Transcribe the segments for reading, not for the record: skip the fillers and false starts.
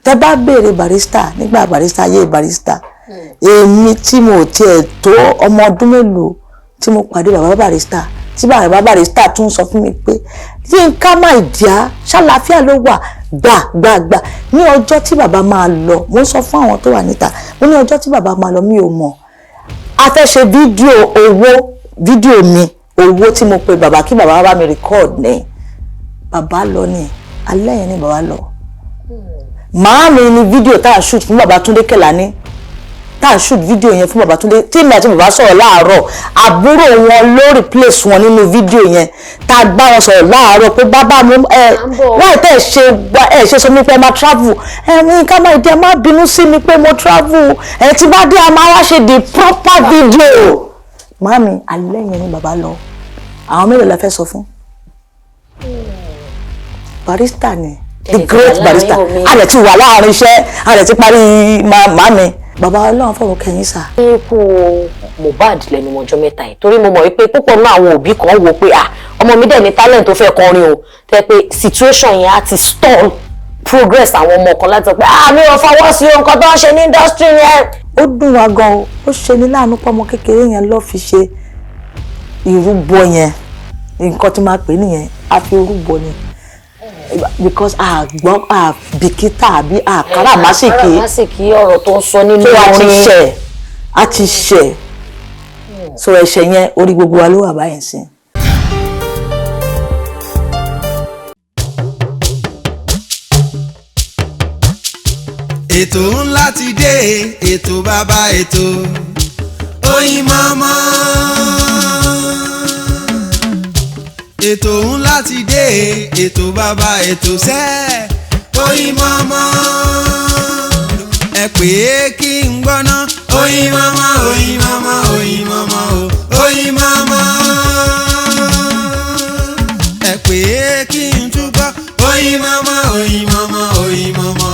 Tẹ bá béèrè Barrister nígbà Barrister, ayé Barrister, èmi tí mo tiẹ̀ tó ọmọ ọdún mélòó tí mo pàdé bàbá Barrister, tí bàbá Barrister tún sọ fún mi pé, "Yínká, my dear, ṣàlàáfíà ló wà?" Gbà gbà gbà. Ní ọjọ́ tí bàbá máa lọ, mo ń sọ fún àwọn tó wà níta, mo ní ọjọ́ tí bàbá máa lọ, mi ò mọ̀. A fẹ́ ṣe fídíò owó, fídíò mi owó, tí mo pe bàbá kí bàbá bá mi record ní bàbá lọ. Ní alẹ́ yẹn ni bàbá lọ. Màámi ní fídíò tá a shoot fún bàbá Túndé Kèlání, tá a shoot fídíò yẹn fún bàbá Túndé, tí èmi àti bàbá sọ̀rọ̀ láàárọ̀, àbúrò wọn ló replace wọn nínú fídíò yẹn, tá a bá wọn sọ̀rọ̀ láàárọ̀ pé, "Bàbá mi, ẹ wáyé tẹ́ ẹ ṣe ẹ ṣe sọ mi pé ẹ máa travel ẹ ní ká má ìdí, ẹ má bínú sí mi pé mo travel ẹ, tí bá dé, a máa wá ṣe the proper video." Màámi, alẹ́ yẹn ni bàbá lọ. Àwọn mélòó la fẹ́ sọ fún? Barrister ni, the great Barrister. A lè ti wà láàrin iṣẹ́, a lè ti parí. Màámi, bàbá, Ọlọ́run fọwọ́ kẹyìn sà. Ikú Mohbad lẹ́nu ọjọ́ mẹ́ta yìí, torí mo mọ̀ wípé púpọ̀ náà àwọn òbí kan wò pé, ah, ọmọ mi dẹ̀ ní talent tó fẹ́ kọrin o, tẹ́ pé situation yẹn á ti stall progress àwọn ọmọ kan láti sọ pé, ah, mi ò fọwọ́ sí nǹkan tó ń ṣe ní industry yẹn. Ó dùn wá gan o. Ó ṣe ní láàánú pọ́mọ kékeré yẹn lọ́ọ́ fi ṣe ìrúbọ yẹn. Nǹkan tí máa pè nìyẹn, a fi rúbọ ni, because a gbọ́, a bìkítà àbí a káràmásìkì. Káràmásìkì ọ̀rọ̀ tó ń sọ nínú tó a ti orin. Ṣẹ̀, a ti ṣẹ̀, so ẹ̀ṣẹ̀ yẹn, orí gbogbo wa ló wà báyìí sí. Ètò ńlá ti dé, ètò bàbá ètò, Oyinmomo. Ètò ńlá ti dé, ètò bàbá ètò sẹ́, Oyinmomo. Ẹ pè é kí n gbọ́ná. Oyinmomo, Oyinmomo, Oyinmomo o, Oyinmomo. Ẹ pè é kí n túbọ̀. Oyinmomo, Oyinmomo, Oyinmomo,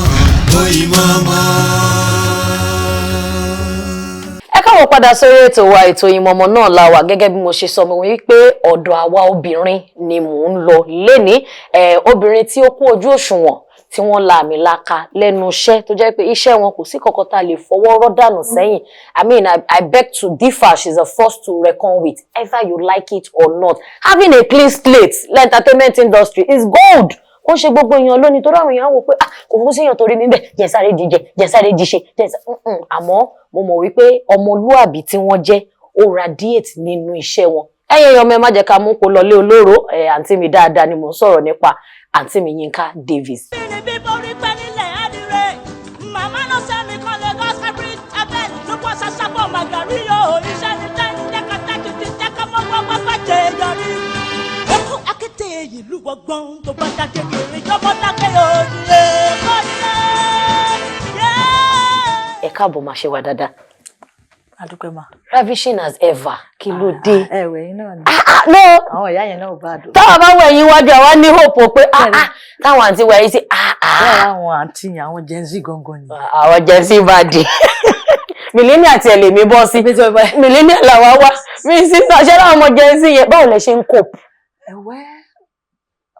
Oyinmomo. Ẹ káàbọ̀ padà sórí ètò wa, ètò Oyinmomo náà la wà. Gẹ́gẹ́ bí mo ṣe sọ mo wí pé ọ̀dọ̀ àwa obìnrin ni mò ń lọ lénìí. Ẹ obìnrin tí ó kún ojú òṣùwọ̀n, tí wọ́n la àmì laka lẹ́nu iṣẹ́, tó jẹ́ pé iṣẹ́ wọn kò sí kankan tá a lè fọwọ́ rọ́ dànù sẹ́yìn. I mean, I beg to differ, she's a force to reckon with, either you like it or not. Having a clean slate l'entertainment industry is gold. Kò ń ṣe gbogbo èèyàn lónìí, torí àwọn èèyàn wò pé, ah, kò fún síyàn torí mi bẹ́ẹ̀ jẹ́ sáré jíjẹ, jẹ́ sáré jíṣe, jẹ́ sáré. Àmọ́ mo mọ̀ wípé ọmọlúàbí tí wọ́n jẹ́, ó radiate nínú iṣẹ́ wọn. Ẹ̀yin èèyàn mi, ẹ má jẹ́ ká mú kó lọlé olóró. Ẹ̀ àǹtí mi dáadáa ni mò ń sọ̀rọ̀ nípa, àǹtí mi Yínká Davis. Bíbí borí pẹ́ nílẹ̀ àdìrẹ. Màmá ló sẹ́mi kan Lagos hybrid abẹ́ ló ṣaṣapọ̀ màgàrí o. Iṣẹ́ ni tẹ́ jẹ́katẹ́kìtì jẹ́kọ́mọ́ gbọ́gbọ́ jẹ́ yọrí. Ekú akété ìlú gbọ̀ngbọ̀n tó bá dá kékeré jọmọ́ dákẹ́ òdìrẹ kọ́dìrẹ. Ẹ káàbọ̀, máa ṣe wà dáadáa? Adúpẹ́ mà. Ravishing as ever, kí ló dé? Ẹ wẹ̀ yín náà ni. Ah, ah, no. Àwọn ìyá yẹn náà ò bá dùn. Táwọn bá wẹ̀ yín wájú, àwa ní hope pé, ah ah, táwọn àǹtí wẹ̀ yín sí, ah ah. Bẹ́ẹ̀, àwọn àǹtí yẹn, àwọn Gen Z gangan ni. Àwọn Gen Z bá di millennial tiẹ̀ lèmi bọ́ sí, millennial làwa wá mi sí ṣe láwọn ọmọ Gen Z yẹn. Báwo lẹ ṣe ń cope? Ẹ wẹ́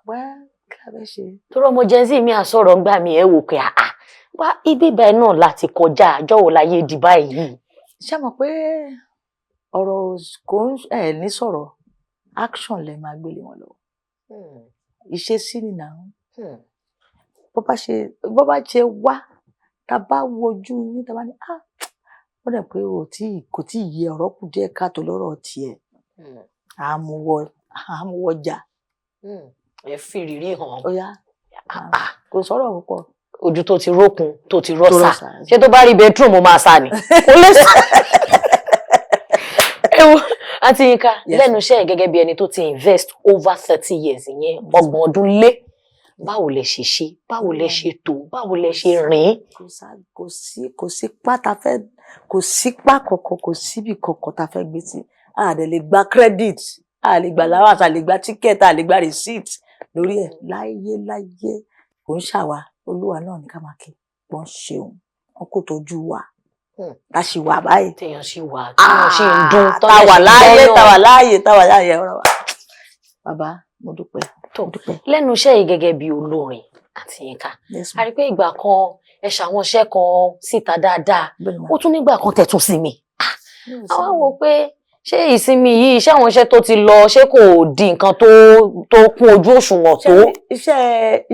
wẹ́, kí la fẹ́ ṣe? Torí ọmọ Gen Z mi àsọ̀rọ̀ ń gbà mí, ẹ wò pé, ah ah, wá ibi bẹ́ẹ̀ náà láti kọjá, àjọ wò láyé di báyìí? Ṣé mọ̀ pé ọ̀rọ̀ kò ń ẹ̀ ní sọ̀rọ̀, action lẹ máa gbélé wọn lọ. Ìṣesí ni nà ń bó bá ṣe wá, tá a bá wojú yín, tá a bá ní, ah, ó dẹ̀ pé ò tí kò tí ì yẹ, ọ̀rọ̀ kù díẹ̀ káàtó lọ́rọ̀ tiẹ̀, àmúwọjà. Ẹ fi ìrírí hàn. Ó yá, kò sọ̀rọ̀ púpọ̀. Ojú tó ti rókun, tó ti rọ́ṣà. Rọ́ṣà. Ṣé tó bá rí bedroom, mo máa sá ni, kò lè sá. Ewu, àǹtí Yínká. Yes. Lẹ́nu iṣẹ́ yìí, gẹ́gẹ́ bí ẹni tó ti invest over 30 years, ìyẹn 30 ọdún lé, báwo lẹ ṣe ṣe, báwo lẹ ṣe tó, báwo lẹ ṣe rìn? Kò sí pá ta fẹ́, kò sí pá kankan, kò síbì kankan ta fẹ́ gbé sí. A dẹ̀ lè gba credit, a lè gba allowance, a lè gba ticket, a lè gba receipt lórí ẹ̀ láyé láyé. Kò ń ṣàwà, Olúwa náà ní ká máa kí wọ́n ṣeun, wọn kò tọ́jú wa. Ta sì wà báyìí. Téèyàn sì wà, téèyàn sì ń dún. Ta wà láàyè, ta wà láàyè, ta wà láàyè ọ̀rọ̀ wa. Bàbá, mo dúpẹ́, mo dúpẹ́. Lẹ́nu iṣẹ́ yìí, gẹ́gẹ́ bí olórin, àǹtí Yínká, Yes, a rí pé ìgbà kan Ẹ ṣàwọn iṣẹ́ kan síta dáadáa. Ó tún nígbà kan tẹ̀ tún sinmi. Àwọn wò pé ṣé ìsinmi yìí, ṣé àwọn iṣẹ́ tó ti lọ, ṣé kò di nǹkan tó kún ojú òṣùwọ̀n tó?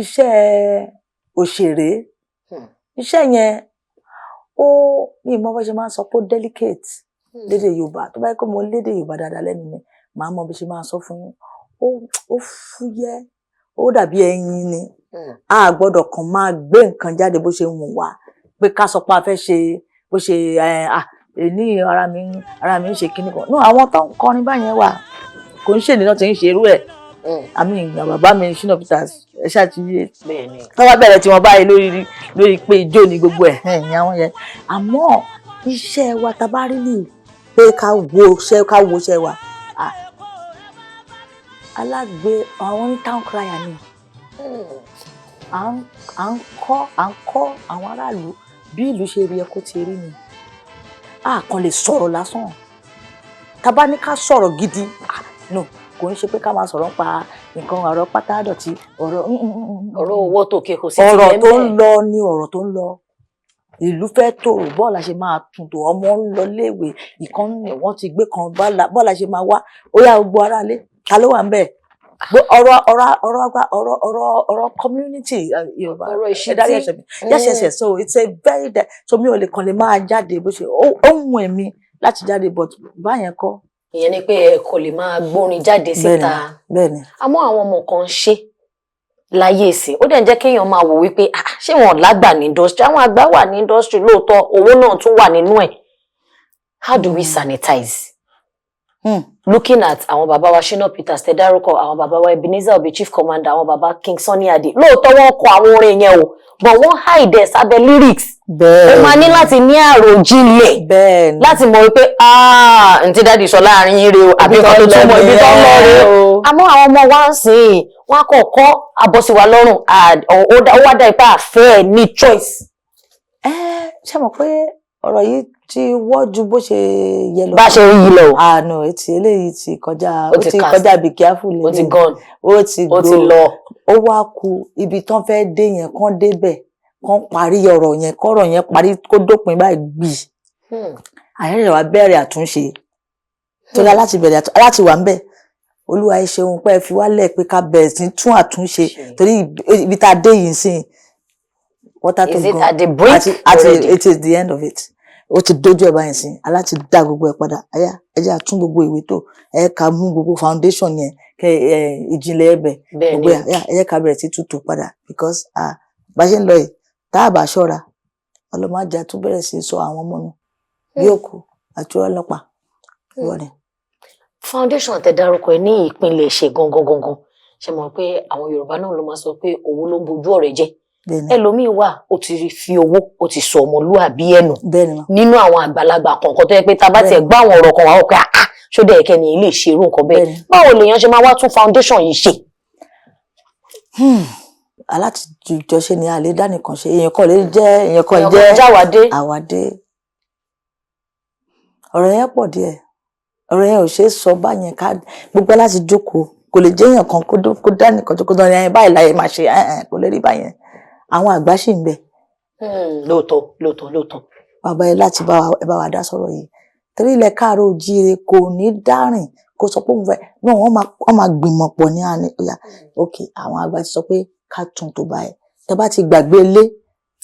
Iṣẹ́ òṣèré, iṣẹ́ yẹn, ó ní ìmọ̀ bó ṣe máa ń sọ pé ó delicate lédè Yorùbá. Tó bá yẹ kó mo lédè Yorùbá dáadáa lẹ́nu mi, màá mọ bí ṣe máa sọ fún yín. Ó fúyẹ́, ó dàbí ẹyin ni. A gbọ́dọ̀ kàn máa gbé nǹkan jáde bó ṣe wù wá, pé ká sọ pé a fẹ́ ṣe bó ṣe ẹ à ní ara mi ń ṣe kíní kan. No, àwọn tó ń kọrin báyẹn wà, kò ń ṣèlè náà ti ń ṣe irú ẹ̀. Àmì ìgbà bàbá mi Shina Peters, ẹ ṣáàtìyé tó bá bẹ̀rẹ̀ tí wọ́n báyìí lórí pé ijó ni gbogbo ẹ̀ ní àwọn yẹn. Àmọ́ iṣẹ́ wa, tá a bá rí lè pé ká wo iṣẹ́ wa, alágbe àwọn ní town crier ni. À ń kọ́ àwọn aráàlú bí ìlú ṣe rí ẹ kó ti rí ni. A kàn lè sọ̀rọ̀ lásán. Tá a bá ní ká sọ̀rọ̀ gidi, no, kò ń ṣe pé ká máa sọ̀rọ̀ nípa nǹkan, ọ̀rọ̀ pátá dọ̀tí, ọ̀rọ̀ Ọ̀rọ̀ owó tòkè kò sí. Ọ̀rọ̀ tó ń lọ ní ọ̀rọ̀ tó ń lọ, ìlú fẹ́ tòrò, bọ́ọ̀lù ṣe máa tún tò, ọmọ ń lọ léèwé, ìkan wọ́n ti gbé kan, bọ́ọ̀lù ṣe máa wá, ó yá, gbogbo aráalé, ta ló wà ń bẹ̀? Ọ̀rọ̀ ọ̀rọ̀ ọ̀rọ̀ ọ̀rọ̀ ọ̀rọ̀ community, Yorùbá. Ọ̀rọ̀ ìṣítí. Yes, so it's a very, so mi ò lè kàn lè máa jáde bó ṣe ó ń wù mí láti jáde, but báyẹn kọ́. Ìyẹn ni pé ẹ kò lè máa gbórin jáde síta. Bẹ́ẹ̀ni. Àmọ́ àwọn ọmọ kan ń ṣe láyé ìsìn, ó dẹ̀ ń jẹ́ kéèyàn máa wò wípé, ah, ṣé wọn lágbà ní industry? Àwọn àgbà wà ní industry lóòótọ́, owó náà tún wà nínú ẹ̀. How do we sanitize? Looking at àwọn bàbá wa Shina Peters tẹ dárúkọ, àwọn bàbá wa Ebenezer Obey, Chief Commander, àwọn bàbá King Sunny Adé, lóòótọ́ wọ́n kọ àwọn orin yẹn o, but wọ́n hide ẹ̀ sábẹ́ lyrics. Ó máa ní láti ní àròjinlẹ̀ láti mọ̀ wípé, ah, ntí daddy sọ láàrin yín rèé o, àbí nǹkan tó túmọ̀ ibi tó ń lọ rèé o. Àmọ́ àwọn ọmọ wa ń sìn, wọ́n á kọ̀ kọ́ àbọ̀sí wa lọ́rùn, ó wá dá ipá àfẹ́ ẹ̀ ní choice. Ẹ ṣe mọ̀ pé ọ̀rọ̀ yìí ti wọ́ ju bó ṣe yẹ lọ. Bá a ṣe rí yìí lọ o. Ah no, etí eléyìí ti kọjá, ó ti kọjá, be careful. Ó ti gone. Ó ti ó ti lọ. Ó wá ku ibi tán fẹ́ dé yẹn, kán débẹ̀, kán parí ọ̀rọ̀ yẹn, kọ́rọ̀ yẹn parí, kó dópin báyìí gbì. Àyẹ̀rẹ̀ wa bẹ̀rẹ̀ àtúnṣe tó dá láti bẹ̀rẹ̀ láti wà ń bẹ̀. Olúwa, ẹ ṣeun pé ẹ fi wálẹ̀ pé ká bẹ̀rẹ̀ sí tún àtúnṣe, torí ibi tá a dé yìí sìn, water to Is it go at the brink àti already? It is the end of it. Ó ti dójú ẹ̀ báyìí sìn, aláti dá gbogbo ẹ̀ padà. Ẹyà, ẹ jẹ́ àtún gbogbo ìwé tó ẹ ká mú, gbogbo foundation yẹn, kẹ ẹ ìjìnlẹ̀ ẹbẹ̀ gbogbo ẹ, ẹ jẹ́ ká bẹ̀rẹ̀ sí tútù padà, because ah, bá ṣe ń lọ yìí, tá a bá ṣọ́ra, ọlọ́mọdé tún bẹ̀rẹ̀ sí sọ àwọn ọmọ nù bí òkú àti ọlọ́pàá ìwọ ni. Foundation tẹ dárúkọ ẹ ní ìpínlẹ̀ ṣe gangan gangan, ṣe mọ̀ pé àwọn Yorùbá náà ló máa sọ pé owó ló ń bojú ọ̀rẹ́ jẹ́. Ẹlòmíín wà, ó ti fi owó, ó ti sọ ọmọlúàbí ẹnu nínú àwọn àgbàlagbà kọ̀ọ̀kan tó yẹ pé tá a bá tiẹ̀ gbọ́ àwọn ọ̀rọ̀ kan wà, ó pé, ah, ṣó dẹ̀ kẹ́ni ilé ṣe irú nǹkan bẹ́ẹ̀? Báwo lèèyàn ṣe máa wá tún foundation yìí ṣe? Alátijọ́ṣe ni, a lè dá nìkan ṣe. Èèyàn kan lè jẹ́, èèyàn kan jẹ́ jáwádé. Àwádé. Ọ̀rọ̀ yẹn pọ̀ díẹ̀, ọ̀rọ̀ yẹn ò ṣeé sọ báyẹn. Ká gbogbo láti jókòó, kò lè jẹ́ èèyàn kan kó dá nìkan jókòó tán ní báyìí láyé máa ṣe. Kò lè rí báyẹn, àwọn àgbà ṣì ń bẹ. Lóòótọ́, lóòótọ́, lóòótọ́. Bàbá ẹ láti bá wa, ẹ bá wa dá sọ̀rọ̀ yìí, torí ilẹ̀ káàárọ̀ oòjíire kò ní dárìn kó sọ pé òun fẹ́ náà. Wọ́n máa gbìmọ̀ pọ̀ ní àná. Ọ̀yà, ok, àwọn àgbà ti sọ pé ká tún tó báyìí. Tẹ́ bá ti gbàgbé ilé,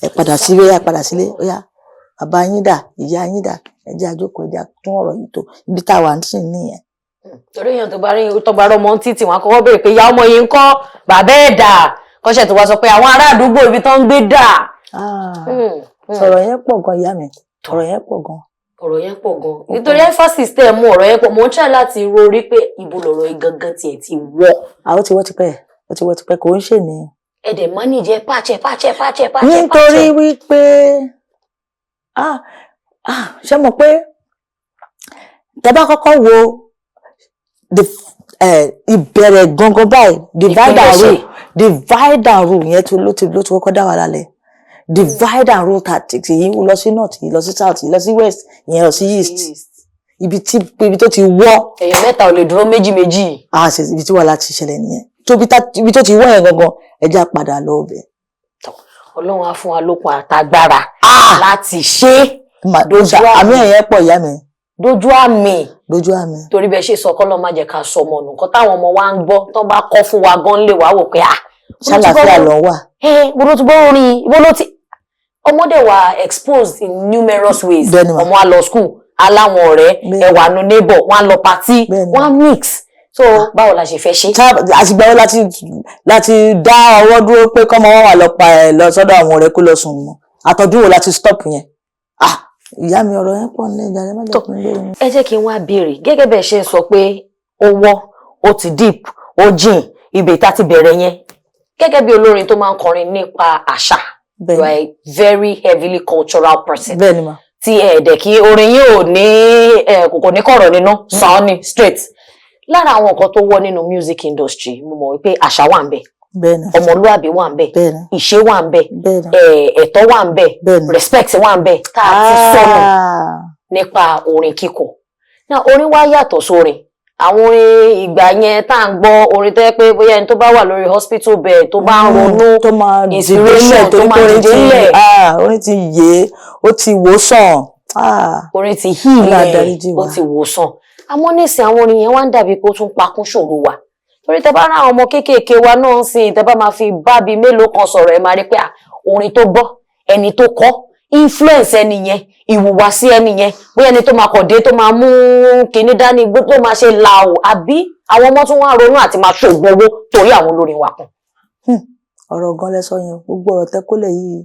ẹ padà sílé, ẹ padà sílé. Ọ̀yà, bàbá yín dà? Ìyá yín dà? Ẹ jẹ́ àjókòó, ẹ jẹ́ tún ọ̀rọ̀ yìí tó. Ibi tá a wà ń sìn nìyẹn. Torí èèyàn tó bá rí, tó bá rọmọ títì, wọn àkọ́kọ́ béèrè pé ìyá ọmọ yìí ń kọ́, bàbá ẹ̀ dà, kọ́ṣẹ́ tó wá sọ pé àwọn ará àdúgbò ibi tó ń gbé dà. Sọ̀rọ̀ yẹn pọ̀ gan, ìyá mi, ọ̀rọ̀ yẹn pọ̀ gan. Ọ̀rọ̀ yẹn pọ̀ gan, nítorí emphasis tẹ́ ẹ mú, ọ̀rọ̀ yẹn pọ̀. Mo ń try láti rorí pé ibo lọ̀rọ̀ yìí gangan tiẹ̀ ti wọ́. Àwọn ti wọ́ tipẹ́, ó ti wọ́ tipẹ́, kò ń ṣe ní. Ẹ dẹ̀ manage ẹ, pàṣẹ pàṣẹ pàṣẹ pàṣẹ. Nítorí wípé, ah ah, ṣé mọ̀ pé tẹ́ bá kọ́kọ́ wo the ìbẹ̀rẹ̀ gangan báyìí, divide and rule, divide and rule yẹn ló ti kọ́kọ́ dá wa lálẹ́. Divide and rule tactics yìí lọ sí north, yìí lọ sí south, yìí lọ sí west, ìyẹn lọ sí east, ibi tó ti wọ́. Èèyàn mẹ́ta ò lè dúró méjì méjì. Ah, ṣe ibi tí wàhálà ti ṣẹlẹ̀ nìyẹn. Tó ibi tó ti wọ́ yẹn gangan, ẹ já padà lọ ọbẹ̀. Ọlọ́run á fún wa lókun àtagbára láti ṣe é Dojú àmì ẹ̀yẹ pọ̀, ìyá mi. Dojú àmì. Dojú àmì. Torí bẹ́ẹ̀ ṣe sọ, kọ́lọ́ má jẹ́ ká sọ ọmọ nù. Nǹkan táwọn ọmọ wa ń gbọ́ tán bá kọ́ fún wa gan lè wá wò pé, ah, Ṣàlàfíà lọ wà. Ẹ bó ló ti gbọ́ orin, bó ló ti ọmọdé wà exposed in numerous ways. Bẹ́ẹ̀ni ma. Ọmọ á lọ school, aláwọn ọ̀rẹ́, ẹwà nu neighbor, wọ́n á lọ party, wọ́n á mix. So báwo la ṣe fẹ́ ṣe? Àtìgbà wo láti dá ọwọ́ dúró pé kọ́mọ wọn wà lọ pa ẹ̀ lọ sọ́dọ̀ àwọn ọ̀rẹ́ kó lọ sùn mọ́? Àtọ́jú wo láti stop yẹn? Ah, ìyá mi, ọ̀rọ̀ yẹn pọ̀ nílẹ̀ ìjà rẹ, má jẹ́ kí n gbé wọn. Ẹ jẹ́ kí n wá béèrè, gẹ́gẹ́ bẹ́ẹ̀ ṣe ń sọ pé ó wọ́, ó ti deep, ó jìn, ibẹ̀ tá ti bẹ̀rẹ̀ yẹn, gẹ́gẹ́ bí olórin tó máa ń kọrin nípa àṣà, you are a very heavily cultural person. Bẹ́ẹ̀ni ma. Tí ẹ dẹ̀ kí orin yín ò ní ẹ kò ní kọ̀rọ̀ nínú, sàn ni straight. Lára àwọn nǹkan tó wọ́ nínú music industry, mo mọ̀ wípé àṣà wà ń bẹ̀, ọmọlúàbí wà ń bẹ̀, ìṣe wà ń bẹ̀, ẹ̀tọ́ wà ń bẹ̀, respect wà ń bẹ̀, tá a ti sọnù nípa orin kíkọ náà. Orin wá yàtọ̀ sórin àwọn orin ìgbà yẹn tá à ń gbọ́, orin tó yẹ pé bóyá ẹni tó bá wà lórí hospital bed, tó bá ń ronú, tó máa inspiration tó máa dìde ńlẹ̀. Orin ti yé, ó ti wò sàn. Orin ti heal ẹ̀, ó ti wò sàn. Àmọ́ nísìn, àwọn orin yẹn wá ń dàbí pé ó tún pakún ṣòro wa, torí tẹ bá rán àwọn ọmọ kéékèèké wa náà ń sìn, tẹ bá máa fi bá bíi mélòó kan sọ̀rọ̀, ẹ máa rí pé orin tó gbọ́, ẹni tó kọ́, influence ẹni yẹn, ìhùwàsí ẹni yẹn, bóyá ẹni tó máa kọ̀ dé, tó máa mú kinní dání, tó máa ṣe làwò, àbí àwọn ọmọ tún wá ronú àti máa ṣoògùn owó torí àwọn olórin wa kan. Ọ̀rọ̀ gan lẹ́sọ yẹn. Gbogbo ọ̀rọ̀ tẹ́ kólẹ̀ yìí,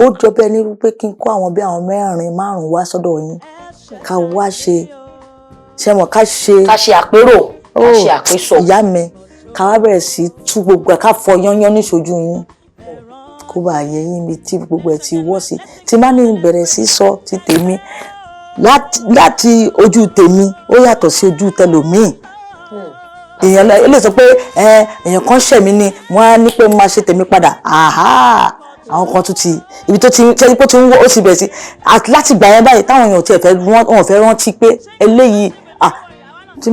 ó jọ bẹ́ẹ̀ ní wípé kí n kó àwọn bí àwọn mẹ́rin márùn-ún wá sọ́dọ̀ yín, ká wá ṣe ṣe mọ̀, ká ṣe. Ká ṣe àpérò, ká ṣe àpésọ. Ìyá mi, ká wá bẹ̀rẹ̀ sí tú gbogbo ẹ̀, ká fọ yányán níṣojú yín, kó bá yẹ yín ibi tí gbogbo ẹ̀ ti wọ́ sí. Tí má ní bẹ̀rẹ̀ sí sọ ti tèmi láti ojú tèmi, ó yàtọ̀ sí ojú tẹlòmíì. Èèyàn lè sọ pé èèyàn kan ṣẹ̀ mí ni, wọ́n á ní pé mo máa ṣe tèmi padà. Àwọn kan tún ti ibi tó ti ṣe pé ó ti ń wọ́, ó ti bẹ̀rẹ̀ sí láti gbà yẹn báyìí, táwọn èèyàn tiẹ̀ fẹ́, wọ́n fẹ́ rántí pé eléyìí, tí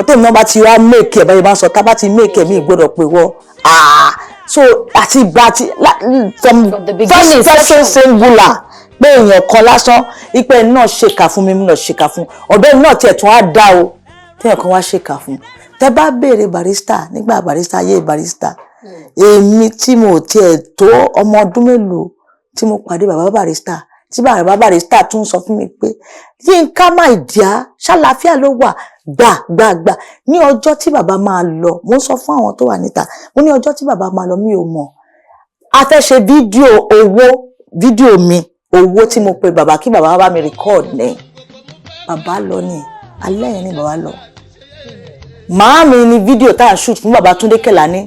tèmi náà bá ti wá make ẹ̀ báyìí, bá ń sọ tá bá ti make ẹ̀, mí gbọ́dọ̀ pé wọ́. So àti ìgbà tí from first person singular pé èèyàn kan lásán, ipe náà ṣèkà fún mi, náà ṣèkà fún ọ̀bẹ náà, tiẹ̀ tún á dá o, téèyàn kan wá ṣèkà fún. Tẹ bá béèrè Barrister, nígbà Barrister, ayé Barrister, èmi tí mo tiẹ̀ tó ọmọ ọdún mélòó tí mo pàdé bàbá Barrister, tí bàbá Barrister tún sọ fún mi pé, "Yínká, my dear, ṣàlàáfíà ló wà?" Gbà gbà gbà. Ní ọjọ́ tí bàbá máa lọ, mo ń sọ fún àwọn tó wà níta, mo ní ọjọ́ tí bàbá máa lọ, mi ò mọ̀. A fẹ́ ṣe fídíò owó, fídíò mi owó, tí mo pe bàbá kí bàbá bá mi record ní. Bàbá lọ ní alẹ́ yẹn ni bàbá lọ. Màámi ni fídíò tá à ń shoot fún bàbá Túndé Kèlání,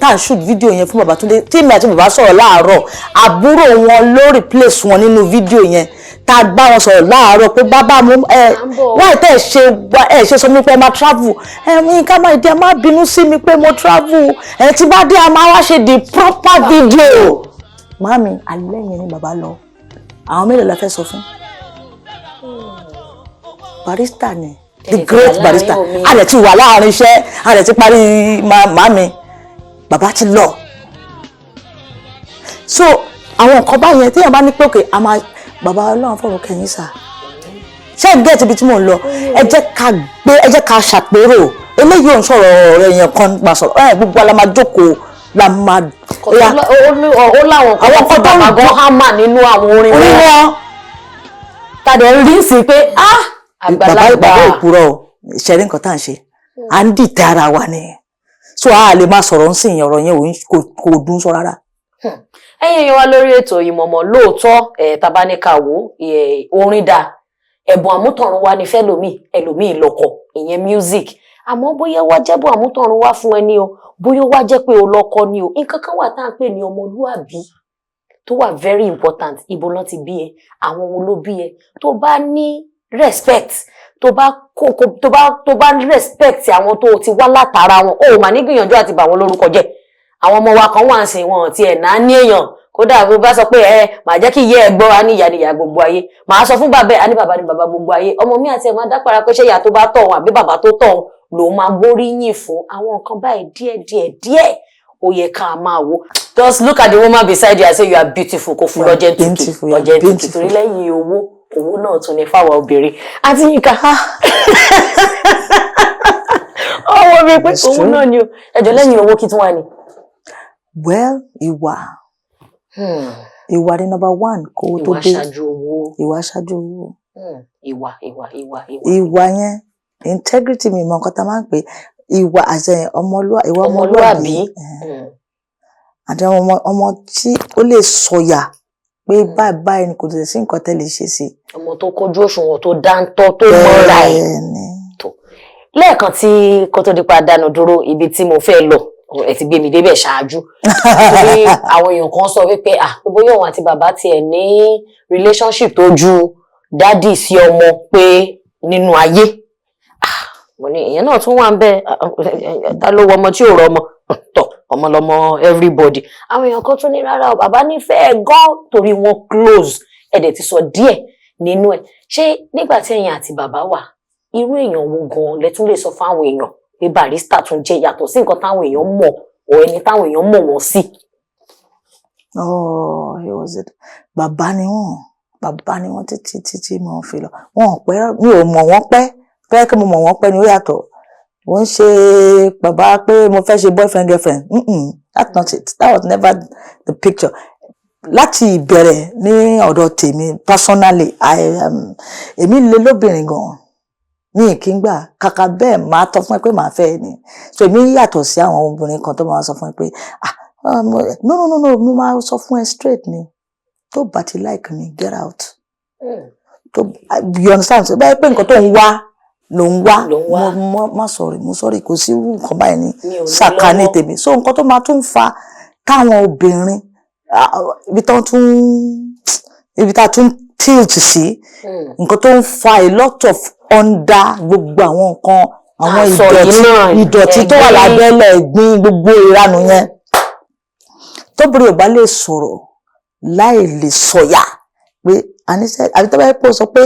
tá à ń shoot fídíò yẹn fún bàbá Túndé, tí èmi àti bàbá sọ̀rọ̀ láàárọ̀, àbúrò wọn ló replace wọn nínú fídíò yẹn, tá a bá wọn sọ̀rọ̀ láàárọ̀ pé, "Bàbá mo, ẹ wáyé tẹ́ ẹ ṣe ẹ ṣe sọ mi pé ẹ máa travel ẹ? Yínká, máa dé, ẹ má bínú sí mi pé mo travel ẹ. Tí bá dé, a máa wá ṣe the proper video." Màámi, alẹ́ yẹn ni bàbá lọ. Àwọn mélòó la fẹ́ sọ fún? Barrister ni, the great Barrister. A lè ti wà láàrin iṣẹ́, a lè ti parí. Màámi, bàbá ti lọ. So àwọn nǹkan báyẹn, téèyàn bá ní pé òkè a máa bàbá, Ọlọ́run fọ̀rọ̀ kẹ́yìn sà. Ṣé ẹ get ibi tí mò ń lọ? Ẹ jẹ́ ká gbé, ẹ jẹ́ ká ṣàpérò eléyìí. Ò ń sọ̀rọ̀ ọ̀rọ̀ èèyàn kan máa sọ̀rọ̀ ẹ, gbogbo la máa jókòó, la máa. Ó láwọn Àwọn kan tí kan tó ń bàbá gan hámà nínú àwọn orin orí wọn, wọn. Tàdé ń rí sí pé ah, Bàbá àgbàlagbà. Bàbá òpùrọ̀ ìṣẹ̀rí nǹkan tá à ń ṣe, à ń dìtẹ̀ ara wa ni. So a lè máa sọ̀rọ̀ ń sìn, ọ̀rọ̀ yẹn kò dùn sọ rárá. Ẹ̀yin èèyàn wa lórí ètò Ìmọ̀ọ́mọ̀, lóòótọ́ ẹ̀ tabaníkàwò, orin dà, ẹ̀bùn àmútọ̀run wa ní fẹ́lòmíì, ẹlòmíì lọ́kọ ìyẹn music. Àmọ́ bóyá wá jẹ́bùn àmútọ̀run wá fún ẹni o, bóyá wá jẹ́ pé o lọ́kọ ni o, nǹkan kan wà tá à ń pè ní ọmọlúàbí tó wà very important. Ibo ló ti bí ẹ? Àwọn wo ló bí ẹ? Tó bá ní respect, tó bá kó tó bá respect àwọn tó ti wá látara wọn, o mà ní gbìyànjú àti bà wọ́n lórúkọ jẹ́. Àwọn ọmọ wa kan wà ń sìn, wọn ti ẹ̀ náà ní èèyàn. Kódà bó bá sọ pé ẹ màá jẹ́ kí ìyá ẹ gbọ́, á ní ìyá ni ìyá gbogbo ayé. Màá sọ fún bàbá ẹ, á ní bàbá ni bàbá gbogbo ayé. Ọmọ mi àti ẹ máa dápàrà pé ṣé ìyá tó bá tọ̀ wọn àbí bàbá tó tọ̀ wọn lòun máa gbóríyìn fún. Àwọn nǹkan báyìí díẹ̀ díẹ̀ díẹ̀, ó yẹ ká máa wò. Just look at the woman beside you and say you are beautiful. Kò fún You are lọ́jẹ́ 2K. Beautiful, you are Lọ́jẹ́ 2K. Beautiful. Torí lẹ́yìn owó, owó náà tún ní fáwọn obìnrin. Àti Yínká, ọwọ́ mi pé It's owó true. náà ni o. Ẹjọ́, lẹ́yìn owó, kí tún wà ní? Well, ìwà, ìwà ni number one kó tó Ìwà dé. ṣáájú owó. Ìwà ṣáájú owó. Ìwà, ìwà, ìwà, ìwà. Ìwà yẹn, integrity, mi mọ nǹkan tá a máa ń pè ìwà àṣẹ ọmọlúwà, ìwà ọmọlúwàbí. Ọmọlúwàbí. Àti àwọn ọmọ tí ó lè sọ̀yà pé báyìí báyìí ni, kò tẹ̀ sí nǹkan tẹ́ lè ṣe sí. Ọmọ tó kójú òṣùwọ̀n, tó dáńtọ́, tó mọ́ra ẹ̀. Bẹ́ẹ̀ni. Lẹ́ẹ̀kan tí kó tó dípa dánu dúró, ibi tí mo fẹ́ lọ, ẹ ti gbé mi débẹ̀ ṣáájú, torí àwọn èèyàn kan sọ wípé, ah, bóyá òun àti bàbá tiẹ̀ ní relationship tó ju daddy sí ọmọ pé nínú ayé. Ah, mo ní ìyẹn náà tún wà ń bẹ. Ta ló wọ ọmọ tí ò rọ ọmọ tọ ọmọ lọmọ everybody. Àwọn èèyàn kan tún ní rárá o, bàbá nífẹ̀ẹ́ gan torí wọn close. Ẹ dẹ̀ ti sọ díẹ̀ nínú ẹ̀. Ṣé nígbà tí ẹ̀yin àti bàbá wà, irú èèyàn wo gan lẹ tún lè sọ fáwọn èèyàn pé Barrister tún jẹ́, yàtọ̀ sí nǹkan táwọn èèyàn mọ̀ ọ, ẹni táwọn èèyàn mọ̀ wọ́n sí? Oh, he was it. Bàbá ni wọ́n. Bàbá ni wọ́n títí títí mo fi lọ. Wọn ò pẹ́, mi ò mọ̀ wọ́n pẹ́. Fẹ́ kí mo mọ̀ wọ́n pẹ́ ni ó yàtọ̀. Wọ́n ń ṣe bàbá pé mo fẹ́ ṣe boyfriend, girlfriend. That's not it. That was never the picture. Láti ìbẹ̀rẹ̀ ní ọ̀dọ̀ tèmi personally, èmi lè lóbìnrin gan-an. Mi kì í gbà kàkà bẹ́ẹ̀, máa tọ́ fún ẹ pé màá fẹ́ ẹ ni. So èmi yàtọ̀ sí àwọn obìnrin kan tó máa sọ fún ẹ pé, ah, no, no, no, no, mi máa sọ fún ẹ straight ni, tó bá ti like me, get out. Tó, you understand? So báyìí pé nǹkan tó ń wá ló ń wá. Ló ń wá. Mo má sorry, mo sorry, kò sí irú nǹkan báyìí ní Mi ò ní sàkání lọ́wọ́. tèmi. So nǹkan tó máa tún fa táwọn obìnrin, ah, ibi tá a tún tilt sí, nǹkan tó ń fa a lot of under gbogbo àwọn nǹkan, àwọn Aṣọ yìí ìdọ̀tí náà, ìdọ̀tí tó wà ẹ̀gbin. Lábẹ́lẹ̀, ẹ̀gbin, gbogbo ìranù yẹn, tóbìnrin ò bá lè sọ̀rọ̀ láì lè sọ̀yà pé àníṣe, àbí tó bá yẹ kó sọ pé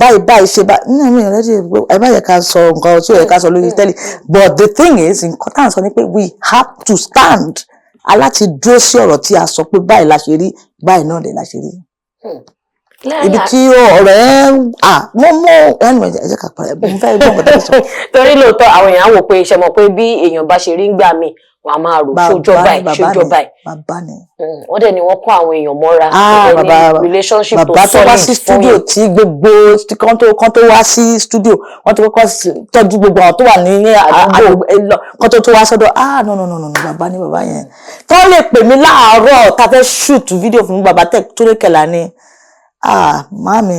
báyìí báyìí ṣe bá nínú mi rẹ́dí, ẹ má yẹ ká sọ nǹkan tí ò yẹ ká sọ lórí tẹ́lẹ̀. But the thing is, nǹkan tá à ń sọ ni pé we have to stand, aláti dúró sí ọ̀rọ̀ tí a sọ pé báyìí la ṣe rí, báyìí náà dé la ṣe rí. Ibi tí ọ̀rọ̀ ẹ̀ à wọ́n mú anyway, ẹ jẹ́ ká parẹ́, mo fẹ́ gbọ́ nǹkan tó sọ. Torí lóòótọ́, àwọn èèyàn á wò pé ṣe mọ̀ pé bí èèyàn bá ṣe rí ń gbà mí, wàá máa rò ṣójọ́ báyìí, bàbá ṣójọ́ ni báyìí. Bàbá ni. Wọ́n dẹ̀ ni wọ́n kó àwọn èèyàn mọ́ra. Ah, Ẹni bàbá relationship tó bàbá tó wá sí solid fún studio yín. Tí gbogbo tí kán tó wá sí studio, wọ́n ti kọ́kọ́ tọ́jú gbogbo àwọn tó wà ní àdúgbò kán tó tó wá sọ́dọ̀. Ah, no, no, no, no, no, bàbá ni bàbá yẹn tó lè pè mí láàárọ̀ tá a fẹ́ shoot video fún bàbá tẹ̀ tó lè kẹlà ni. Ah, màámi,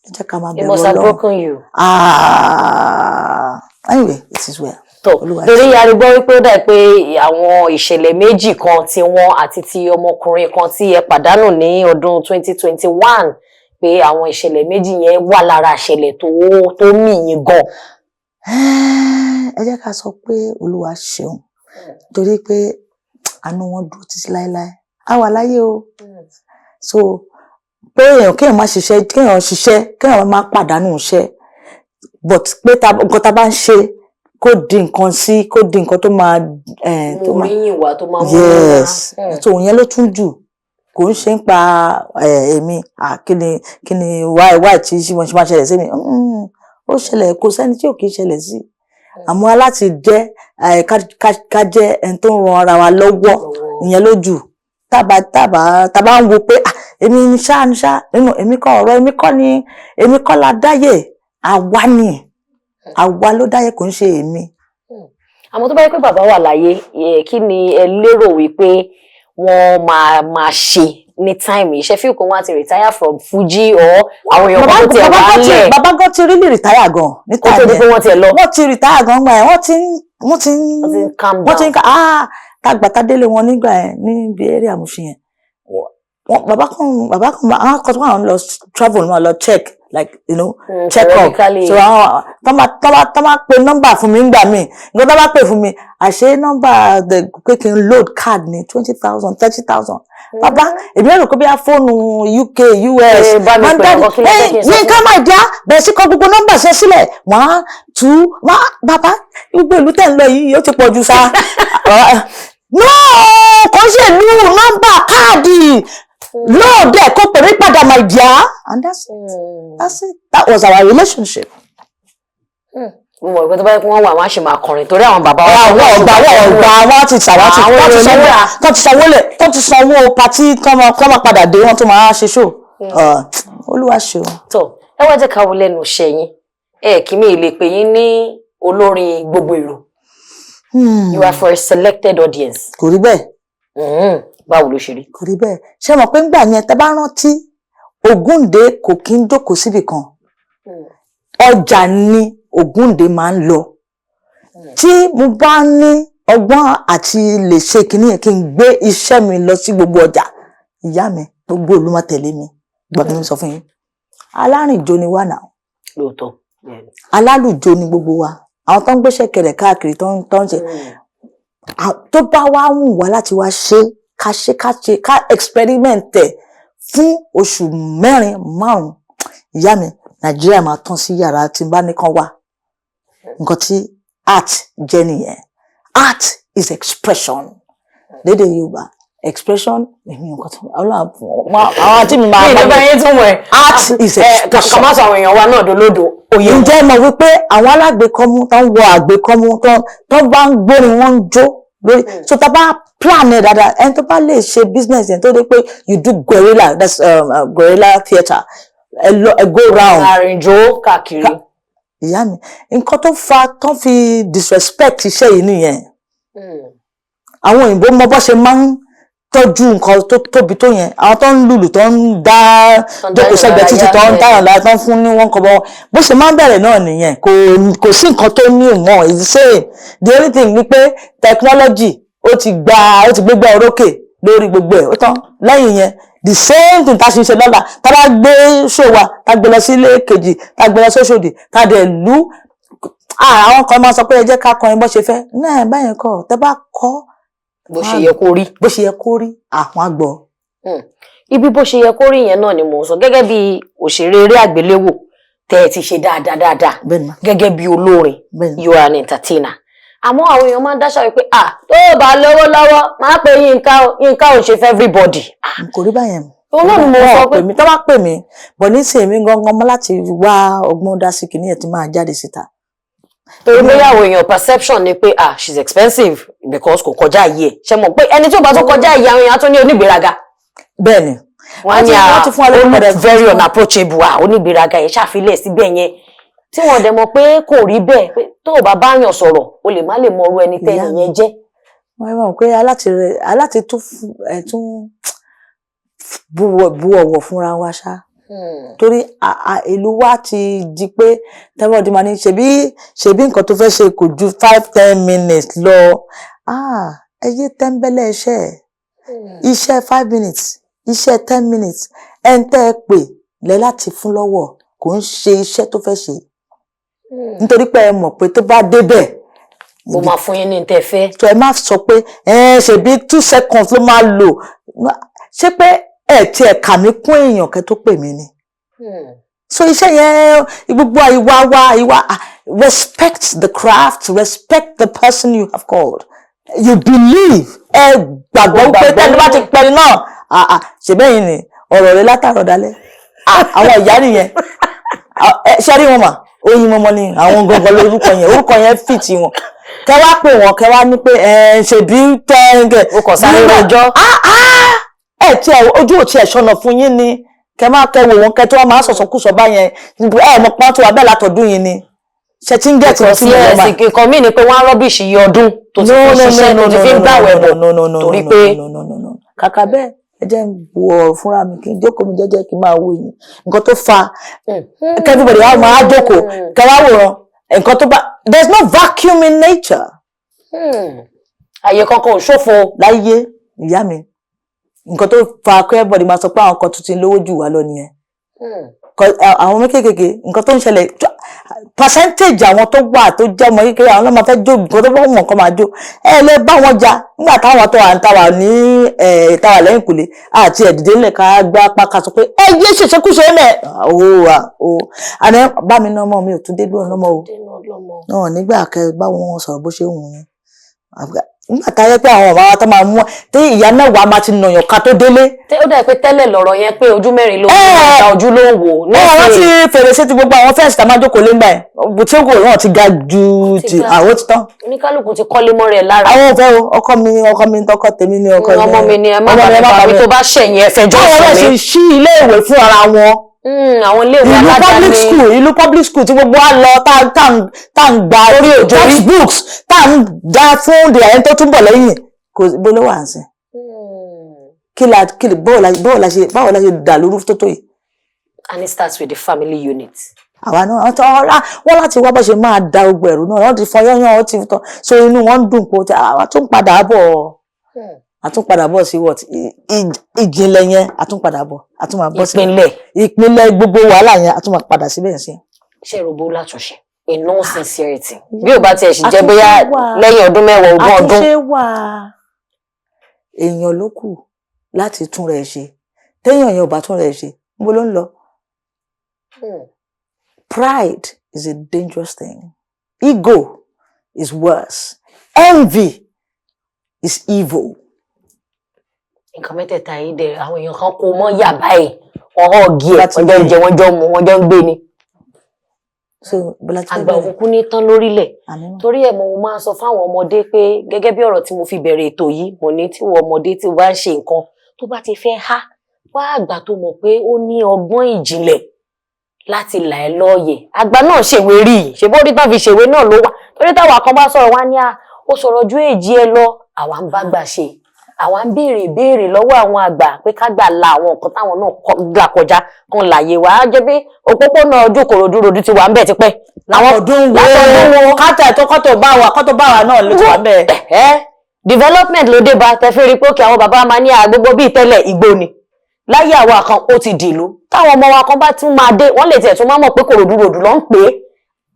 ẹ jẹ́ ká máa It bẹ̀rù must have Ọlọ́run. broken you. Ah, anyway, it is well. Tó Olúwa. Torí arígbọ́ wípé ó dà pé àwọn ìṣẹ̀lẹ̀ méjì kan tí wọ́n àti ti ọmọkùnrin kan tí ẹ pàdánù ní ọdún 2021, pé àwọn ìṣẹ̀lẹ̀ méjì yẹn wà lára ìṣẹ̀lẹ̀ tó mì yín gan. Ẹ jẹ́ ká sọ pé Olúwa ṣeun, torí pé àánú wọn dúró títí láéláé, á wà láyé o. So pé èèyàn kéèyàn má ṣiṣẹ́, kéèyàn ṣiṣẹ́, kéèyàn má pàdánù iṣẹ́, but pé nǹkan tá a bá ń ṣe kó di nǹkan sí, kó di nǹkan tó máa tó Mú máa oríyìn wá, tó máa mú Yes. wá. So ìyẹn ló tún jù, kò ń ṣe ń pa èmi, kí ni why tí wọ́n ṣe máa ṣẹlẹ̀ sí mi. Ó ṣẹlẹ̀, kò sẹ́ni tí ò kì í ṣẹlẹ̀ sí, àmọ́ aláti jẹ́ ká jẹ́ ẹni tó ń ran ara wa lọ́wọ́. Ìyẹn ló jù. Tábà ń wo pé, ah, èmi ní ṣá ní ṣá nínú èmi kọ́, ọ̀rọ̀ èmi kọ́ ni, èmi kọ́ la dáyè, àwa ni, àwa ló dáyè, kò ń ṣe èmi. Àmọ́ tó bá yẹ pé bàbá wà láyé, kí ni ẹ lérò wípé wọ́n máa máa ṣe ní time yìí? Ṣe feel pé wọ́n á ti retire from Fuji or àwọn èèyàn kan tó tiẹ̀ wá lẹ̀? Bàbá gan ti really retire gan ní Kó tó time di pé yẹn. Wọ́n tiẹ̀ lọ. Wọ́n ti retire gan gbà yẹn, wọ́n ti ń Wọ́n ti ń calm wọ́n ti down. ń ká, ah, tàgbàtà délé wọn nígbà yẹn níbi eré àmúṣe yẹn. Bàbá kan àwọn kan tó wà ń lọ travel, wọn lọ check, like check up. Periodically. So àwọn tọ́ bá pe nọ́mbà fún mi ńgbà míì, nǹkan tó bá pè fún mi, àṣé nọ́mbà pé kí n load card ní 20,000, 30,000. Bàbá, èmi rò pé bí a fóònù UK, US. Eh, bá mi wọ́n pè dáàdi, ọkọ, kí ló fẹ́ kí n sọ fún? Yínká, my dear, bẹ̀rẹ̀ sí kọ gbogbo nọ́mbà ṣe sílẹ̀, one, two, one. Bàbá, gbogbo ìlú tẹ̀ ń lọ yìí, ó ti pọ̀ jù sa. No, kò ń ṣe ìlú nọ́mbà káàdì lóòdẹ̀ kó pè mí padà, my dear. And that's it, that's it. That was our relationship. Mo mọ̀ pé tó bá yẹ kí wọ́n wà, wọ́n á ṣe máa kọrin torí àwọn bàbá wa. Àwọn ọgbà, wọn ọgbà, wọn ti tà, wọn ti Àwọn wọ́n ti sanwó onígbà. Tó ti sanwó lẹ̀, tó ti sanwó party, tó máa padà dé, wọ́n tó máa ṣe show. Olúwa ṣeun. Tó ẹ wá jẹ́ ká wo lẹ́nu iṣẹ́ yín, ẹ kí mi lè pè yín ní olórin gbogbo èrò. You are for a selected audience. Kò rí bẹ́ẹ̀. Báwo ló ṣe rí? Kò rí bẹ́ẹ̀. Ṣé mọ̀ pé ńgbà yẹn, tẹ́ bá rántí, Ògúndé kò kí ń jókòó síbì kan. Ọjà ni Ògúndé máa ń lọ. Tí mo bá ní ọgbọ́n àti lè ṣe kinní yẹn, kí n gbé iṣẹ́ mi lọ sí gbogbo ọjà, ìyá mi, gbogbo ìlú máa tẹ̀lé mi. Gbọ́dọ̀ mi sọ fún yín, alárìnjó ni wà náà. Lóòótọ́. Alálùjó ni gbogbo wa. Àwọn tó ń gbéṣẹ́ kẹrẹ̀ káàkiri, tó ń ṣe tó bá wá wù wá láti wá ṣe, ká ṣe, ká ṣe, ká experiment ẹ̀ fún oṣù 4, 5, ìyá mi, Nàìjíríà máa tán sí yàrá tí n bá ní kán wá. Nǹkan tí art jẹ́ nìyẹn. Art is expression lédè Yorùbá. Expression, èmi nǹkan tó Ọlọ́run àwọn tí mi máa Mi ìdíbà yín tún wẹ̀. Art is expression. Kà má sọ àwọn èèyàn wa náà dolódo oyè wọn. Ǹjẹ́ ẹ mọ̀ wípé àwọn alágbèékọ́mú tó ń wọ àgbékọ́mú tó bá ń gbórin, wọ́n ń jó lórí. So tá a bá plan ẹ̀ dáadáa, ẹni tó bá lè ṣe business yẹn, tó dé pé you do guerrilla, that's guerrilla theatre, ẹ lọ, ẹ go round. Àrìnjó káàkiri. Ìyá mi, nǹkan tó fa tó fi disrespect iṣẹ́ yìí nìyẹn. Àwọn òyìnbó mọ bó ṣe máa ń tọ́jú nǹkan tó tóbi tó yẹn. Àwọn tó ń lùlù, tó ń dá Tó ń dá jókòó sẹ́gbẹ̀ẹ́ títí, tó ń yàn dáyàn lára, tó ń fún ní wọ́n kọ́ bọ́ bó ṣe máa ń bẹ̀rẹ̀ náà nìyẹn. Kò sí nǹkan tó ní ìmọ̀. It's the same. The only thing ni pé technology ó ti gba, ó ti gbégbá orókè lórí gbogbo ẹ̀. Ó tán. Lẹ́yìn yẹn, the same thing tá a ṣe ń ṣe lọ́la, tá a bá gbé show wa, tá a gbé lọ sí ilé kejì, tá a gbé lọ sóṣòdì, tá a dẹ̀ lú. Àwọn kan máa sọ pé ẹ jẹ́ ká kọrin bó ṣe fẹ́ náà. Báyẹn kọ́, tẹ́ bá kọ́ bó ṣe yẹ kó rí. Bó ṣe yẹ kó rí, àwọn àgbọ̀. Ibi bó ṣe yẹ kó rí yẹn náà ni mò ń sọ. Gẹ́gẹ́ bí òṣèré eré àgbéléwò tẹ́ ẹ ti ṣe dáadáa dáadáa, Bẹ́ẹ̀ ni. gẹ́gẹ́ bí olórin, Bẹ́ẹ̀ ni. you are an entertainer. Àmọ́ àwọn èèyàn máa ń dáṣà wípé, ah, tó o bá lówó lọ́wọ́, máa pe Yínká o, Yínká ò ṣe fẹ́ everybody. Kò rí báyẹn. Òun náà ni mo Wọn sọ ò pé pè mí. Tó bá pè mí bọ̀ nísìnyí, mi gangan mọ́ láti wá ọgbọ́n dá sí kìíní ẹ̀ tí máa jáde síta. Torí bóyá àwọn èèyàn, perception ni pé, ah, she's expensive because kò kọjá yìí. Ẹ̀ ṣe mọ̀ pé ẹni tí ò bá tó kọjá yìí, àwọn èèyàn á tún ní onígbéraga. Bẹ́ẹ̀ ni. Wọ́n ní Wọ́n ti fún wa lórúkọ ó rẹ̀. look very unapproachable, ah, onígbéraga yẹn ṣàfilẹ̀ síbẹ̀ yẹn, tí wọ́n dẹ̀ mọ̀ pé kò rí bẹ́ẹ̀, pé tó o bá báyàn sọ̀rọ̀, o lè má lè mọ irú ẹni tẹ́ni Ìyá mi. yẹn jẹ́. Wọ́n mọ̀ pé aláti tún ẹ̀ tún bu ọ̀wọ̀ fúnra wa ṣá, torí ìlú wa ti di pé tẹ́wọ́n máa ní ṣebí nǹkan tó fẹ́ ṣe kò ju 5-10 minutes lọ. Ah, ẹ yé tẹ́ńbẹ́lẹ́ iṣẹ́ ẹ̀. Iṣẹ́ 5 minutes, iṣẹ́ 10 minutes, ẹ̀ ń tẹ́ ẹ pè lẹ́ láti fún lọ́wọ́, kò ń ṣe iṣẹ́ tó fẹ́ ṣe, nítorí pé ẹ mọ̀ pé tó bá débẹ̀, Mo máa fún yín ní tẹ́ fẹ́. Tó ẹ má sọ pé ẹ ṣebí 2 seconds ló máa lò. Ṣé pé ẹ tiẹ̀ kà mí kún èèyàn kẹ́ tó pè mí ni? So iṣẹ́ yẹn, gbogbo ìwà wa, ìwà, ah, respect the craft, respect the person you have called. You believe, ẹ gbàgbọ́ pé tẹ́lẹ̀ bá ti pẹ́ni náà, ah, ah, ṣèbẹ́yìn ni ọ̀rọ̀ rẹ látàrọ̀ dalẹ̀. Ah, àwọn ìyá nìyẹn. Ah, ẹ ṣe rí wọn mà, oyin mọmọ ni àwọn gangan lórúkọ yẹn. Orúkọ yẹn fìtì wọn. Kẹ wá pè wọn, kẹ wá ní pé ẹ ṣèbí tẹ́ǹgẹ̀. O kàn sáré rojọ́. Ẹ tí ẹ ojú ò tiẹ̀ ṣọ̀nà fún yín ni kẹ máa kẹ wò wọn, kẹ tó wá máa sọ̀sọ̀kúsọ báyẹn. Ẹ mọ̀ pọ́n tó wà bẹ́ẹ̀ látọ̀dún yìí ni ṣe ti ń gẹ̀tì Kò tí sí mo lọ mà. ẹ̀sìn nǹkan míì ni pé wọ́n á rubbish iye ọdún tó ti fi ṣiṣẹ́, tó ti fi ń gbàwẹ̀ bọ̀, torí pé no, no, no, no. Kàkà bẹ́ẹ̀, ẹ jẹ́ ń bu ọ̀rọ̀ fúnra mi, kí n jókòó mi jẹ́jẹ́, kí n máa wo yìí. Nǹkan tó fa everybody wá máa jókòó, kẹ wá wòran nǹkan tó bá, there is no vacuum in nature. Àyè kankan ò ṣòfò. Láyé, ìyá mi, nǹkan tó fa kí everybody máa sọ pé àwọn kan tuntun lówó jù wá lọ nìyẹn. Àwọn ọmọ kéékèèké, nǹkan tó ń ṣẹlẹ̀, percentage àwọn tó wà tó jẹ́ ọmọ kékeré, àwọn náà máa fẹ́ jó. Nǹkan tó bá wọn kan máa jó, ẹ lè bá wọn jà nígbà táwọn tó wà ń táwà ní ẹ táwà lẹ́yìn kùlé àti ẹ̀dìdé ńlẹ̀ ká gbá apá ká sọ pé ẹ yé ṣèṣekúṣe mẹ́ ò wà ó àná bá mi ná ọmọ mi ò tún dé dúró lọ́mọ o náà nígbà kẹ bá wọn sọ̀rọ̀ bó ṣe wù yín. Nígbà táyé pé àwọn bàbá wa tó máa mú tí ìyá mẹ́wàá máa ti nàyàn ká tó délé. Ó dà pé tẹ́lẹ̀ lọ̀rọ̀ yẹn pé ojú mẹ́rin ló ń gba ojú ló ń wò. Ẹ wọ́n ti fèrèsé ti gbogbo àwọn fẹ́ǹsì tá a máa jókòó lé ńgbà yẹn tí ó kò náà ti ga ju ti àwọn ti tán. Oníkálukú ti kọ́lé mọ́ rẹ̀ lára. Àwọn ò fẹ́ o, ọkọ mi, ọkọ mi, tọkọ tèmi ni ọkọ. Ọmọ mi ni, ẹ má bàa mi, tó bá ṣẹ̀yìn ẹ fẹjọ́ sùn mi. Báwo lè ṣe ṣí ilé ìwé fún ara wọn? Àwọn ilé ìwé Ìlú aládàáni. Public school, ìlú public school tí gbogbo wa lọ, tá ń gba Orí òjò rí. textbooks, tá ń dá fún the ẹni tó túnbọ̀ lẹ́yìn, kò bó ló wà ń sìn. Kí la kí la báwo la ṣe dà lóru tó tó yìí? And it starts with the family unit. Àwa náà, wọ́n tọ́ wọ́n láti wá bó ṣe máa da gbogbo ẹ̀rù náà. Wọ́n ti fọ yányán, wọ́n ti tọ́ so inú wọn ń dùn pé àwa tún padà bọ̀, a tún padà bọ̀ sí what ìjìnlẹ̀ yẹn, a tún padà bọ̀, a tún máa bọ̀ sí Ìpínlẹ̀. Ìpínlẹ̀ gbogbo wàhálà yẹn, a tún máa padà síbẹ̀ sí. Ṣé ìròbó látúnṣe, in all sincerity, bí ò bá tiẹ̀ sì jẹ́ bóyá Àtúnṣe wà. lẹ́yìn ọdún 10, 20 ọdún? Àtúnṣe wà. Èèyàn ló kù láti tún rẹ̀ ṣe. Téèyàn yẹn ò bá tún rẹ̀ ṣe, níbo ló ń lọ? Pride is a dangerous thing. Ego is worse. Envy is evil. Nǹkan mẹ́tẹ̀ẹ̀ta yìí dẹ̀, àwọn èèyàn kan kó mọ́ yà báyìí, wọ́n hàn gí ẹ̀. Láti Wọ́n jọ ń gbé. jẹ, wọ́n jọ ń mu, wọ́n jọ ń gbé ni. So bọ́lá ti fẹ́ Àgbà bẹ̀rẹ̀. òkùnkùn ní tán lórílẹ̀. Àmín. Torí ẹ̀ mo máa ń sọ fáwọn ọmọdé pé, gẹ́gẹ́ bí ọ̀rọ̀ tí mo fi bẹ̀rẹ̀ ètò yìí, mo ní tí wọ́n ọmọdé tí o bá ń ṣe nǹkan tó bá ti fẹ́ há wá, àgbà tó mọ̀ pé ó ní ọgbọ́n ìjìnlẹ̀ láti là ẹ́ lọ́ọ̀yẹ̀. Àgbà náà ṣèwé rí i, ṣe bó rí tán fi ṣèwé náà ló wà. Torí táwa kan bá sọ̀rọ̀ wá ní à ó sọ̀rọ̀ ju èjì ẹ lọ, àwa ń bá gbà ṣe, àwa ń béèrè ìbéèrè lọ́wọ́ àwọn àgbà pé ká gbà la àwọn nǹkan táwọn náà là kọjá kan láàyè wá. Á jẹ́ pé òpópónà ojú Kòròdú rodu ti wà ń bẹ̀ tipẹ́. Látọdún wo? Látọdún wo? Kátà tó kọ́tò bá wa náà ló ti wà bẹ́ẹ̀. Ẹ development ló dé bá tẹ fẹ́ rí pé òkè àwọn bàbá máa ní àgbogbo bíi tẹ́lẹ̀ igbó ni láyé àwa kan, ó ti dìlú. Táwọn ọmọ wa kan bá tún máa dé, wọ́n lè tiẹ̀ tún máa mọ̀ pé Kòròdú rodu ló ń pè é.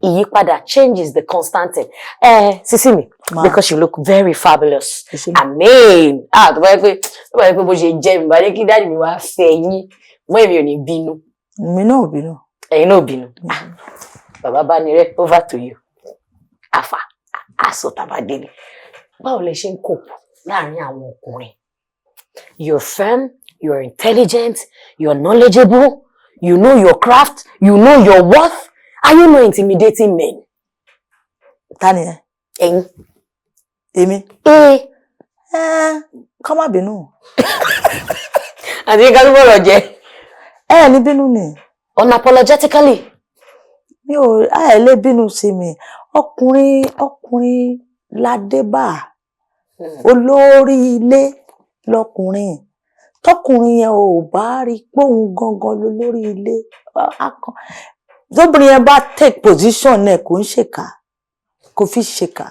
Ìyípadà, change is the constant thing. Ẹ sísí mi, Ma. because you look very fabulous. Ẹ ṣé. Amen. Ah, tó bá yẹ pé bó ṣe jẹ́ mi bá dé kí daddy mi wá fẹ́ yín mọ́, èmi ò ní bínú. Mi náà ò bínú. Ẹ̀yin náà ò bínú. Ah, bàbá bá ní rẹ, over to you. Àfà àsọ tàbá délé, báwo lẹ ṣe ń cope láàrin àwọn ọkùnrin? You're firm, you're intelligent, you're knowledgeable, you know your craft, you know your worth. Are you not intimidating men? Ta ni ẹ? Ẹ̀yin. Èmi? Ee. Ẹ kọ́ má bínú. Àti ká ló bọ̀rọ̀ jẹ́. Ẹ ní bínú ni. Unapologetically. Mi ò ẹ lè bínú sí mi. Ọkùnrin, ọkùnrin ládébà, olórí ilé lọkùnrin. Tọkùnrin yẹn ò bá rí pé òun gangan lolórí ilé, tóbìnrin yẹn bá take position náà, kò ń ṣèkà, kò fi ṣèkà.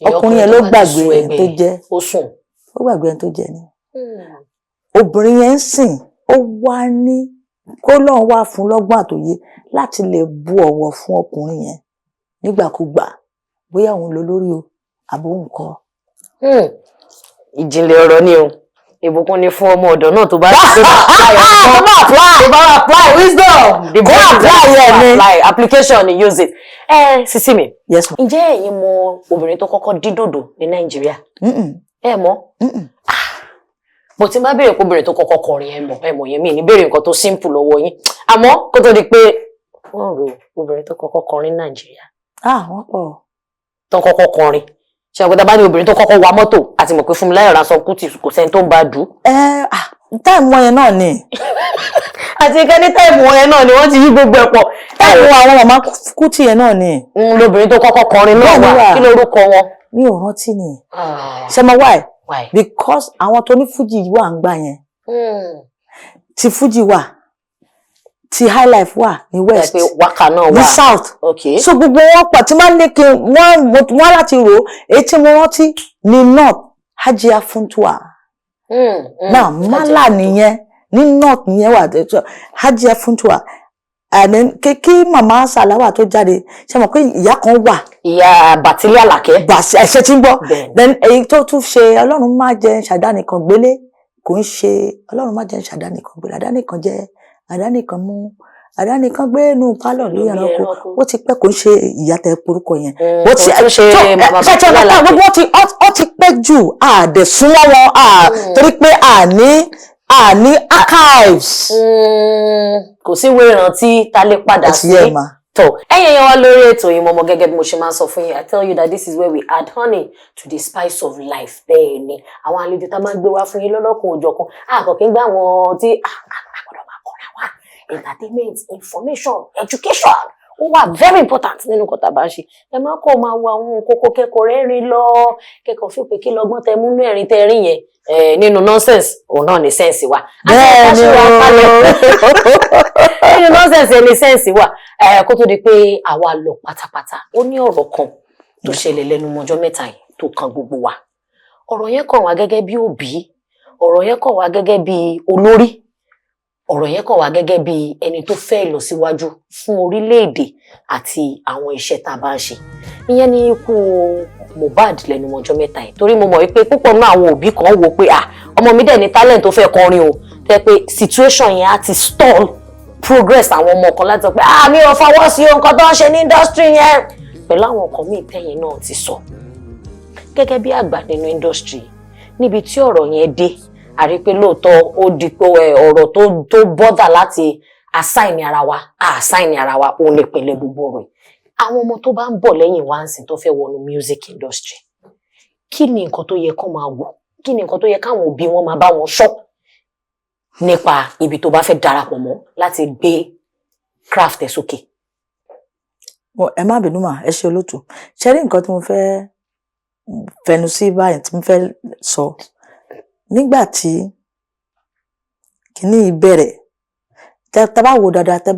Ọkùnrin yẹn ló gbàgbé ẹni tó jẹ́. Ó sùn. Ó gbàgbé ẹni tó jẹ́ ni. Obìnrin yẹn ń sìn, ó wá ní kó lóun wá fún lọ́gbọ́n àtòye láti lè bu ọ̀wọ̀ fún ọkùnrin yẹn nígbàkúgbà, bóyá òun ló lórí o àbó nǹkan. Ìjìnlẹ̀ ọ̀rọ̀ ni o. Ìbùkún ni fún ọmọ ọ̀dọ̀ náà tó bá apply, tó bá apply wisdom. The Kó apply ẹ̀ ni. Apply application ni, use it. Ẹ sísí mi, Yes ma. ǹjẹ́ ẹ̀yin mọ obìnrin tó kọ́kọ́ dín dòdò ní Nàìjíríà? Mm-mm. Ẹ mọ̀? Mm-mm. Mo ti bá béèrè pé obìnrin tó kọ́kọ́ kọrin, ẹ mọ̀, ẹ mọ̀ yẹn. Mi ní béèrè nǹkan tó simple lọ́wọ́ yín, àmọ́ kó tó di pé wọ́n rò obìnrin tó kọ́kọ́ kọrin ní Nàìjíríà, Ah, wọ́n pọ̀. tó kọ́kọ́ kọrin, ṣe àpótá bá ní obìnrin tó kọ́kọ́ wa mọ́tò, àti mọ̀ pé Fúnmiláyọ̀ Ransome Kuti, kò sẹ́ni tó ń bá dù ú. Ẹ ah, time wọn yẹn náà ni. Àti nǹkan ní time wọn yẹn náà ni wọ́n ti yí gbogbo ẹ̀ pọ̀. Time àwọn màmá Kuti yẹn náà ni. Ń lóbìnrin tó kọ́kọ́ kọrin náà Bẹ́ẹ̀ni wà. Wà. Kí lórúkọ wọn? Mi ò rántí ni. Ṣe mo why? Why? Because àwọn tó ní fújì wà ń gbà yẹn, ti fújì wà, ti high life wà ní west, pé wákà náà wà ní south. So gbogbo wọn pọ̀ tí máa ń ní kí wọ́n wọ́n láti rò ó. Èyí tí mo rántí ní north, Hajia Funtua. Now mala nìyẹn, ní north nìyẹn wà, Hajia Funtua. And then kí màmá Sàláwà tó jáde, ṣe mọ̀ pé ìyá kan wà? Ìyá Bàtílì Àlàkẹ́. Bàṣẹ ẹ̀ṣẹ̀ tí ń gbọ́. Bẹ́ẹ̀ni. Then èyí tó tún ṣe Ọlọ́run má jẹ́ ṣàdánìkan gbélé, kò ń ṣe Ọlọ́run má jẹ́ ṣàdánìkan gbélé, àdánìkan jẹ́ àdánìkan mú àdánìkan gbé inú pálọ̀ lórí Lórí ẹranko. ẹranko. Ó ti pẹ́, kò ń ṣe ìyá tẹ porúkọ yẹn. Kò Ó ti tún ṣe màmá ṣe ti Bàtílì ọ̀nà Àlàkẹ́. gbogbo ó ti pẹ́ jù, a dẹ̀ súnmọ́ wọn a, torí pé a ní archives. Kò sí ìwé ìrántí tá lè padà Ẹ ti sí. yé ẹ mà. Tó ẹ̀yin èèyàn wa lórí ètò Oyinmomo, gẹ́gẹ́ bí mo ṣe máa ń sọ fún yín, I tell you that this is where we add honey to the spice of life. Bẹ́ẹ̀ ni, àwọn àlejò tá a máa ń gbé wá fún yín lọ́lọ́kan òjọ̀kan, àkọ́kí ń gbá àwọn tí àgbọ̀dọ̀ máa kọ́ra wa. Entertainment, information, education, ó wà very important nínú nǹkan tá a bá ń ṣe. Ẹ má kọ́ máa wo àwọn kókó kẹ́kọ̀ọ́ rẹ́rìn lọ, kẹ́kọ̀ọ́ fi pé kí lọ́gbọ́n tẹ múnú ẹ̀rín tẹ rí yẹn. Nínú nonsense òun náà ní sense wà. Bẹ́ẹ̀ ni o, nínú nonsense ẹni sense wà. Kó tó di pé àwa lọ pátápátá, ó ní ọ̀rọ̀ kan tó ṣẹlẹ̀ lẹ́nu mọ́jọ́ mẹ́ta yìí tó kan gbogbo wa. Ọ̀rọ̀ yẹn kàn wá gẹ́gẹ́ bí òbí, ọ̀rọ̀ yẹn kàn wá gẹ́gẹ́ bí olórí, ọ̀rọ̀ yẹn kàn wá gẹ́gẹ́ bí ẹni tó fẹ́ ìlọsíwájú fún orílẹ̀-èdè àti àwọn iṣẹ́ tá a bá ń ṣe. Ìyẹn ní ikú Mohbad lẹ́nu mọ́jọ́ mẹ́ta yìí, torí mo mọ̀ wípé púpọ̀ náà àwọn òbí kan wò pé, ah, ọmọ mi dẹ̀ ní talent tó fẹ́ kọrin o, tẹ́ pé situation yẹn á ti stall progress àwọn ọmọ kan láti sọ pé, ah, mi ò fọwọ́ sí nǹkan tó ń ṣe ní industry yẹn, pẹ̀lú àwọn nǹkan míì tẹ́yìn náà ti sọ gẹ́gẹ́ bí àgbà nínú industry. Níbi tí ọ̀rọ̀ yẹn dé, àrí pé lóòótọ́ ó di pé ọ̀rọ̀ tó bọ́dà láti assign ara wa, assign ara wa, òun lè pẹ̀lẹ́ gbogbo ọ̀rọ̀ yìí. Àwọn ọmọ tó bá ń bọ̀ lẹ́yìn wá ń sìn tó fẹ́ wọnú music industry, kí ni nǹkan tó yẹ kó máa wò? Kí ni nǹkan tó yẹ káwọn òbí wọn máa bá wọn ṣọ́ nípa ibi tó bá fẹ́ darapọ̀ mọ́ láti gbé craft ẹ̀ sókè? Ẹ má bínú mà, ẹ ṣe olóòtú. Ṣe rí nǹkan tí mo fẹ́ fẹnu sí báyìí, tí mo fẹ́ sọ, nígbà tí kìíní yìí bẹ̀rẹ̀, tẹ bá wò dáadáa, tẹ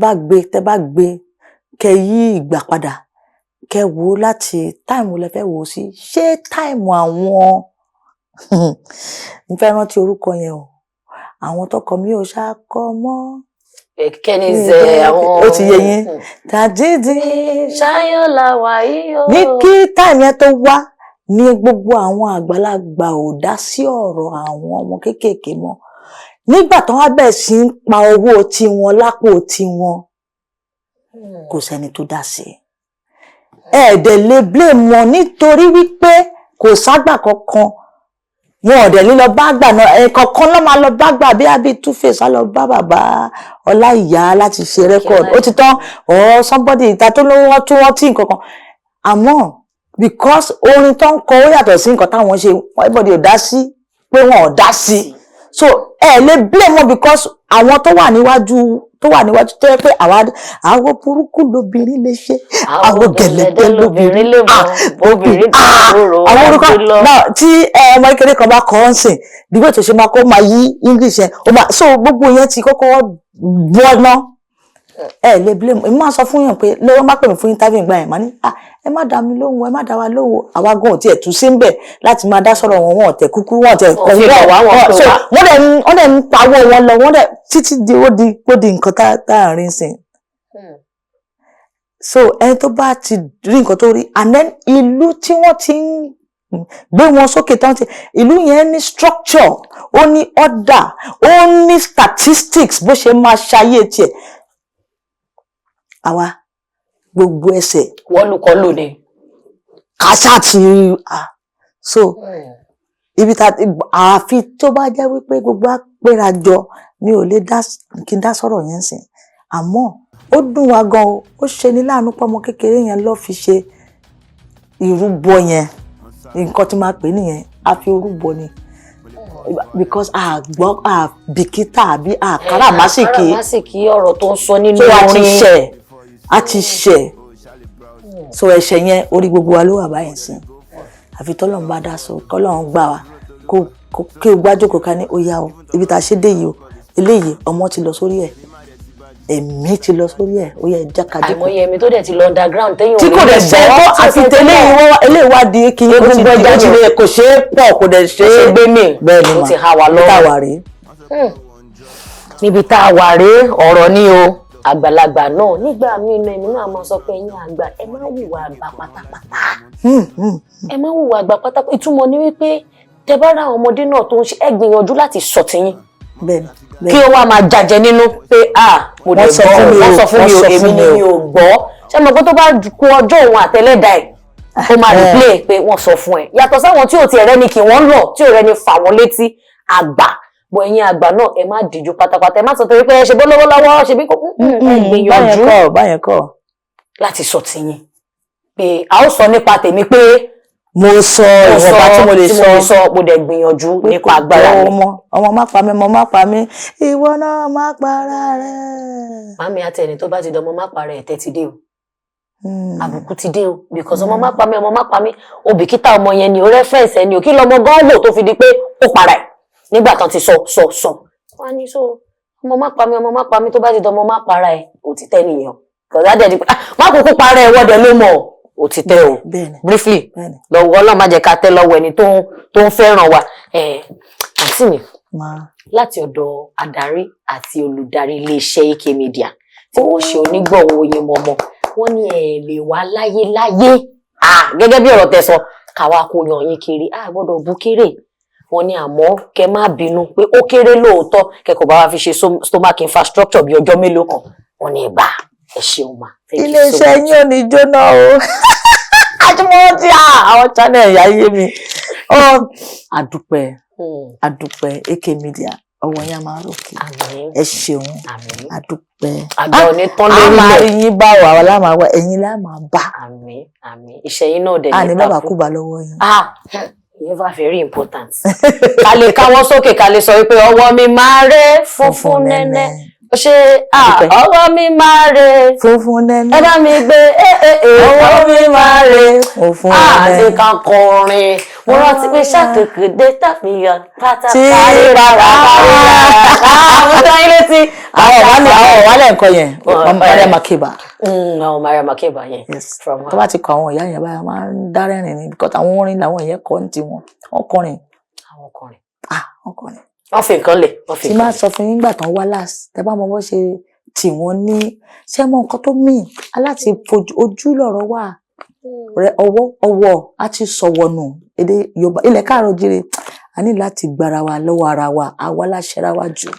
bá gbé kẹ yí ìgbà padà, kẹ wò ó láti time lẹ fẹ́ wò ó sí. Ṣé time àwọn, mo fẹ́ rántí orúkọ yẹn o, àwọn tọkọ mi ò ṣàkọ mọ́. Kenny's àwọn. Ó ti yé yín tàdídì. Ṣáyọ̀ làwà yìí o. Ní kí time yẹn tó wá ní, gbogbo àwọn àgbàlagbà ò dá sí ọ̀rọ̀ àwọn ọmọ kéékèèké mọ́. Nígbà tó wá bẹ̀rẹ̀ sí ń pa owó tiwọn lápò tiwọn, kò sẹ́ni tó dá sí i. Ẹ dẹ̀ lè blame wọn, nítorí wípé kò ságbà kankan, wọn ò dẹ̀ ní lọ bá gbà náà. Ẹ̀ kọ̀ọ̀kan ló máa lọ bá gbà bí àbí Two Face á lọ bá bàbá Ọláìyá láti ṣe record, ó ti tán, or somebody ìta tó lówó, wọ́n tún wọ́n tí nǹkan kan. Àmọ́ because orin tó ń kọ ó yàtọ̀ sí nǹkan táwọn ṣe, everybody ò dá sí pé wọn ò dá sí. So ẹ lè blame wọn, because àwọn tó wà níwájú tó yẹ pé àwa àwọn burúkú lobìnrin lè ṣe, àwọn gẹ̀lẹ́dẹ́ lobìnrin lè mọ obìnrin tó rò. Àwọn orúkọ náà tí ọmọ kékeré kan bá kọ́ ọ́n sìn, bí tó ṣe máa kó máa yí English yẹn, ó máa so gbogbo yẹn ti kọ́kọ́ wọ́ná. Ẹ lè blame. Èmi máa sọ fún yàn pé lọ́wọ́ má pè mí fún interview ìgbà yẹn, màá ní, ah, ẹ má dá mi lóhùn, ẹ má dá wa lóhùn. Àwa gan ò tiẹ̀ tún sí ń bẹ̀ láti máa dá sọ̀rọ̀ wọn. Wọn ọ̀tẹ̀ kúkú wọn ọ̀tẹ̀ Wọ́n fi lọ̀ wá, wọ́n pè so wá. Wọ́n dẹ̀ ń pawó wọn lọ, wọ́n dẹ̀ títí di ó di nǹkan tá à ń rí sìn. So ẹni tó bá ti rí nǹkan tó rí, and then ìlú tí wọ́n ti ń gbé wọn sókè tán, ti ìlú yẹn ní structure, ó ní order, ó ní statistics, bó ṣe máa ṣayé tiẹ̀. Àwa gbogbo ẹsẹ̀ Wọ́n lù kọ́ lù ni. Kàṣà ti ah, so ibi ta àfi tó bá jẹ́ wípé gbogbo á péra jọ, mi ò lè dá kí n dá sọ̀rọ̀ yẹn sìn. Àmọ́ ó dùn wá gan o, ó ṣe ní láàánú pọ́mọ kékeré yẹn lọ́ọ́ fi ṣe ìrúbọ yẹn. Nǹkan tí máa pè nìyẹn, a fi rúbọ ni, because a gbọ́, a bìkítà àbí a káràmásìkì. Káràmásìkì ọ̀rọ̀ tó ń sọ nínú tó a ti orin. Ṣẹ̀, a ti ṣẹ̀. So ẹ̀ṣẹ̀ yẹn, orí gbogbo wa ló wà báyìí sìn, àfi tọ́lọ́run bá dá sọ, kọ́lọ́run gbà wá, kó kí o gbájókòó ká ní ó yá o, ibi tá a ṣe dé yìí o, eléyìí ọmọ ti lọ sórí ẹ̀, ẹ̀mí ti lọ sórí ẹ̀, ó yẹ jákàjókòó. Àìmọye ẹ̀mí tó dẹ̀ ti lọ underground téèyàn tí ò kò ní dẹ̀ gbọ́, ṣe tó tí ò àfi sẹ́ni tó tẹ́lẹ̀ mọ̀. Ìwọ eléyìí wá di kí ó ti di ó ti lè kò ṣeé pọ̀, kò dẹ̀ ṣe Kò ṣeé gbé mì. Bẹ́ẹ̀ ni Ó mà ti há wa níbi tá a lọ́rùn. wà rèé. Níbi tá a wà rèé, ọ̀rọ̀ ni o. Àgbàlagbà náà nígbà míì náà, èmi náà máa sọ pé ẹ̀yin àgbà, ẹ má hùwà àgbà pátápátá. Ẹ má hùwà àgbà pátápátá. Ìtumọ̀ ni wípé tẹ bá ra àwọn ọmọdé náà tó ń ṣe, ẹ gbìyànjú láti sọ tiyín Bẹ́ẹ̀ ni. Kí ó wá máa jàjẹ nínú pé, ah, mo dẹ̀ Wọ́n sọ gbọ́ fún mi wọ́n o, sọ fún mi wọ́n o, sọ èmi fún ni mi o. mi ò gbọ́. Ṣé mo pé tó bá kú ọjọ́ òun àtẹlẹ́dà ẹ̀ Ó máa replay pé wọ́n sọ fún ẹ, yàtọ̀ sáwọn tí ò tiẹ̀ rẹ́ni kí wọ́n lọ, tí ò rẹ́ni fà wọ́n létí àgbà bọ̀. Ẹ̀yin àgbà náà, ẹ má díjú pátápátá, ẹ má sọ torí pé ẹ ṣe bó lọ́wọ́lọ́wọ́ ṣe bí kò ẹ Báyẹn gbìyànjú kọ́, báyẹn kọ́. láti sọ tiyín pé a ó sọ nípa tèmi pé Mo sọ mo sọ ìwọ̀nba tí mo lè tí sọ. mo lè sọ, mo dẹ̀ gbìyànjú nípa agbára mi. Ọmọ ọmọ, má pa mí, ọmọ má pa mí, ìwọ náà má para rẹ. Màmí àti ẹni tó bá ti dọmọ má para ẹ̀ tẹ́ ti dé o, àbùkù ti dé o, because ọmọ má pa mí, ọmọ má pa mí, òbíkítà ọmọ yẹn ni ó reference ẹni o. Kí lọmọ gan wò tó fi di pé ó para ẹ̀ nígbà tán ti sọ sọ sọ wá ní so ọmọ má pa mí, ọmọ má pa mí, tó bá ti dọmọ má para ẹ̀, ó ti tẹ́ nìyẹn. Kọ̀dá dẹ̀ di pé, "Ah, má kúkú para ẹ̀," wọ́dẹ ló mọ̀ ó ti tẹ́ o. Briefly, lọ́wọ́ Ọlọ́run má jẹ́ ká tẹ́ lọ́wọ́ ẹni tó ń fẹ́ràn wa. Ẹ̀ àǹtí mi, láti ọ̀dọ̀ adarí àti olùdarí iléeṣẹ́ AK Media tí wọ́n ṣe onígbọ̀wọ́ Oyinmomo, wọ́n ní ẹ lè wá láyéláyé. Ah, gẹ́gẹ́ bí ọ̀rọ̀ tẹ́ sọ, káwa kó yan yín kiri, a gbọ́dọ̀ bú kéré. Wọ́n ní àmọ́ kẹ́ má bínú pé ó kéré lóòótọ́, kẹ́kọ̀ọ́ bá wa fi ṣe stomach infrastructure bí ọjọ́ mélòó kan. Wọ́n ní ẹgbà ẹ ṣeun ma. Thank you so Iléeṣẹ́ much. yín ò ní jóná o. Àjùmọ̀ tí àwọn channel ìyá yé mi. Ó àdúpẹ́, àdúpẹ́ AK Media, ọwọ́ yẹn á máa ròkè. Àmín. Ẹ ṣeun. Àmín. Àdúpẹ́. Àgbà ò ní tán A máa lórílẹ̀. rí yín bá wa, àwa lá máa wá, ẹ̀yin lá máa bá. Àmín, àmín. Iṣẹ́ yín náà dẹ̀ A ní bàbá takú. kú bá lọ́wọ́ yín. Ah, ìyẹn bá very important. Ká lè káwọ́ sókè, ká lè sọ wípé ọwọ́ mi máa ré funfun nẹ́nẹ́. Ó ṣe ah, Àdúpẹ́. ọwọ́ mi máa ré. Funfun nẹ́nẹ́. Ẹ bá mi gbé ẹ ẹ ẹ. Ọwọ́ mi máa ré funfun Ah, àti nẹ́nẹ́. ká kọrin. Mo rántí pé ṣàkèké dé tàfihàn pátá Tí kárí rárá kárí rárá. Ah, mo dá yín létí. Àwọn ọ̀wálẹ̀ nǹkan yẹn, Mariam Makeba. Àwọn Mariam Makeba yẹn. Yes. From Tó bá ti kọ àwọn ìyá yẹn báyà, máa ń dárẹ́rìn ni, because àwọn orin làwọn ìyẹn kọ́ ní tiwọn, wọ́n kọrin. Àwọn ọkùnrin. Ah, wọ́n kọrin. Wọ́n fi nǹkan lẹ̀. Wọ́n fi Tí nǹkan máa lẹ̀. sọ fún yín gbà tán wá last, tẹ bá mọ bó ṣe tì wọ́n ní ṣé mọ nǹkan tó mìn aláti fojú ojú lọ̀rọ̀ wà rẹ, ọwọ́ ọwọ́ á ti sọ̀wọ́ nù. Èdè Yorùbá ilẹ̀ káàárọ̀ jíire, a ní láti gbára wa lọ́wọ́ ara wa, àwa láṣẹra wa jù.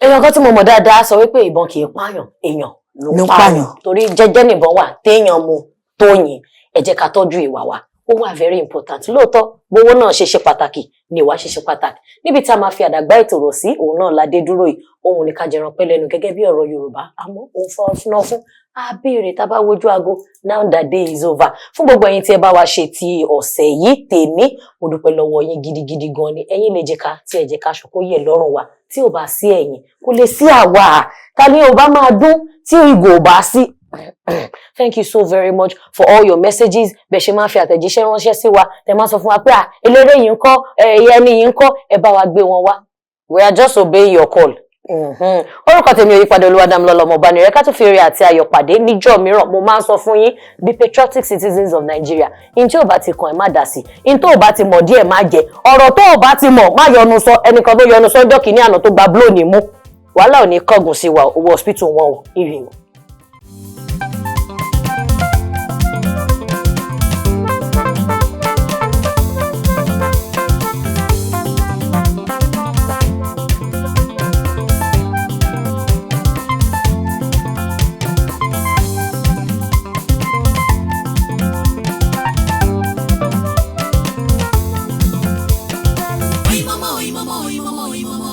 Èèyàn kan tí mo mọ̀ dáadáa sọ wípé ìbọn kì í pààyàn, èèyàn ló Ló ń ń pààyàn. pààyàn. Torí jẹ́jẹ́ nìbọn wà téèyàn mu tó yìn. Ẹ jẹ́ ká tọ́jú ìwà wa, ó wà very important. Lóòótọ́, gbowó náà ṣe ṣe pàtàkì ni ìwà ṣe ṣe pàtàkì. Níbi tá a máa fi àdàgbà ètò rọ̀ sí òun náà la dé dúró yìí. Òun ní ká jẹran pẹ́ lẹ́nu gẹ́gẹ́ bí ọ̀rọ̀ Yorùbá, àmọ́ òun fọ́ fúnná fún a béèrè tá a bá wojú aago. Now that day is over, fún gbogbo ẹ̀yin tí ẹ bá wa ṣe ti ọ̀sẹ̀ yìí tèmi, mo dúpẹ́ lọ́wọ́ yín gidigidi gan ni. Ẹ̀yin lè jẹ́ ká tí ẹ jẹ́ ká ṣòkó yẹ lọ́rùn wa. Tí ò bá sí ẹ̀yin, kò lè sí àwa. Ta ni ò bá máa dún tí ìgò ò bá sí? Thank you so very much for all your messages. Bẹ́ẹ̀ ṣe máa ń fi àtẹ̀jíṣẹ́ ránṣẹ́ sí wa, tẹ máa sọ fún wa pé à eléré yìí ń kọ́, ẹ̀yẹ ẹni yìí ń kọ́, ẹ bá wa gbé wọn wá. We are just obeying your call. Orúkọ tèmi ò yípadà, Olúwadámilọ́lá Ọmọbánirẹ́. Ká tún fi eré àti ayọ̀ pàdé níjọ́ mìíràn. Mo máa ń sọ fún yín, be patriotic citizens of Nigeria. In tí ò bá ti kàn ẹ́, má dà sí. In tó ò bá ti mọ̀ díẹ̀, má jẹ. Ọ̀rọ̀ tó ò bá ti mọ̀, má yọnu sọ. Ẹnìkan tó yọnu sọ ọjọ́ kìíní àná tó gba blow ní mú, wàhálà ò ní kángun sí wa. Owó hospital wọn ò ire o. Oyinmomo, oyinmomo, oyinmomo, oyinmomo.